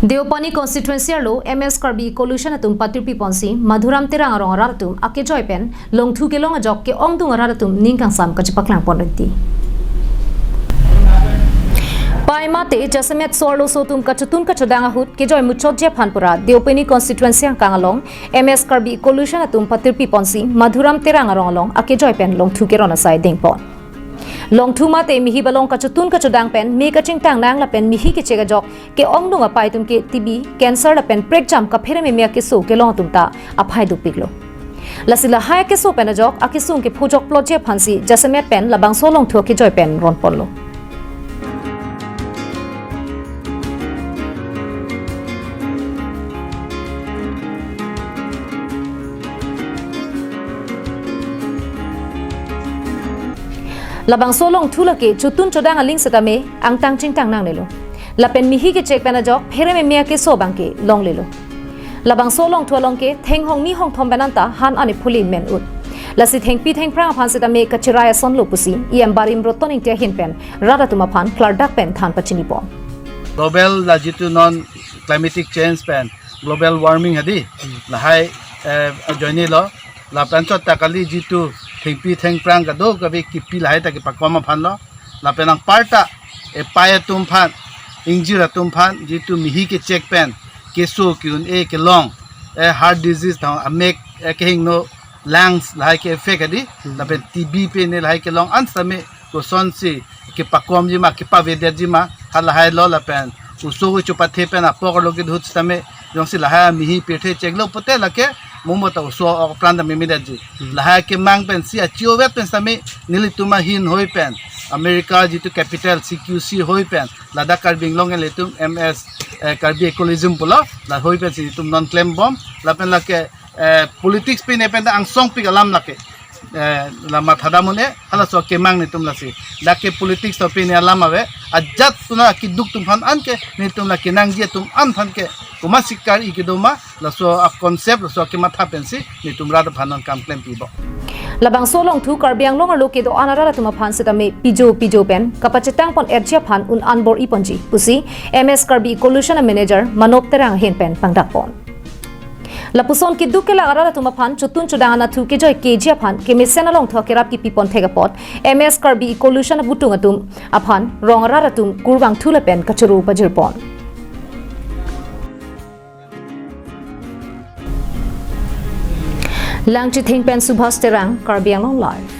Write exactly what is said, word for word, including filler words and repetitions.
Deopani constituency arlo M S Karbi Coalition atum patirpi ponsi Madhuram Terang arong arat atum akejoi pen longthu kelong ajok ke-ongdung arat atum ning kangsam kachepaklang pon rinti. Pai mate jasemet so-arloso atum kachotun kachodang ahut kejoi muchotji aphan pura Deopani constituency angkang along M S Karbi Coalition atum patirpi ponsi Madhuram Terang arong along akejoi pen longthu keron asai dengpon. Longthu mate mihi balong kachotun kachodang pen me kachingtang nang lapen mihi kechek ajok ke-ongdung apai atum ke T B, cancer lapen prekjam kaphere meme akeso kelong atum ta aphai dukpiklo. Lasi lahai akeso pen ajok akesung kephojok plotji aphansi jasemet pen labangso longthu akejoi pen ronponlo. Labangso longthu lake chotun chodang aling setame angtang chingtang nangnelo. Lapen mihi kechek pen ajok phere meme akeso abangke longlelo. Labangso longthu along ke thenghong ni hongthom pen anta han ani phuli men un. Lasi thengpi thengphrang aphan setame kachirai asonlo pusi E M Barim Roton Ingti ahin pen rat atum aphan klardak pen than pachinipon. Global la jitu non climatic change pen global warming hadi lahai, eh, ajoinelo. Lapen chot ta kali jitu thengpi thengphrang kadokave kipi lahai ta kepakom aphanlo. Lapen anparta epai atum aphan, ingjir atum aphan jitu mihi kechek pen keso ke-un-e kelong, eh, heart disease thang amek, eh, kehingno lungs lahai ke-affect hadi. Lapen T B pen lahai kelong an setame kosonsi kepakomji ma, kepavedetji ma, halahailo. Lapen oso chopathe pen apok arlo kedhut setame jongsi lahai mihi pirthe cheklo pute lake mo mo ta oso ok pran ta memedetji. Lahai kemang pensi achi ovet pen setame nelitum ahin hoi pen America jitu capital C Q C hoi pen ladak Karbi Anglong ilitum M S, eh, Karbi Ecoalism pulo, la hoi pensi itum non klembom. Lapen lake, eh, politics pen pen ta angsongpik alam lake, eh, la mathadam un-e, halaso kemang netum lasi. Lake politics to pen alam ave, ajat suna keduk atum aphan anke, netum lake nangji atum an aphan ke, komatsi kar-i kedo ma, laso a-concept, laso kematha pensi netum rat aphan non kam klempi bo. Labangso longthu Karbi Anglong arlo kedo-an arat atum aphan setame pijo pijo pen kapachetang pon-etji aphan un-an bor-i ponji pusi M S Karbi Coalition a-manager Manop Terang ahin pen pangdak pon. Lapuson keduk kelak arat atum aphan chotun chodang anatthu kejoi keji aphan kemesen alongthu akerap kipi pon thek apot M S Karbi Coalition abutung atum aphan rong arat atum kurvangthu lapen kachoro pajir pon. Langchithing pen Subhas Terang, Karbi Anglong Live.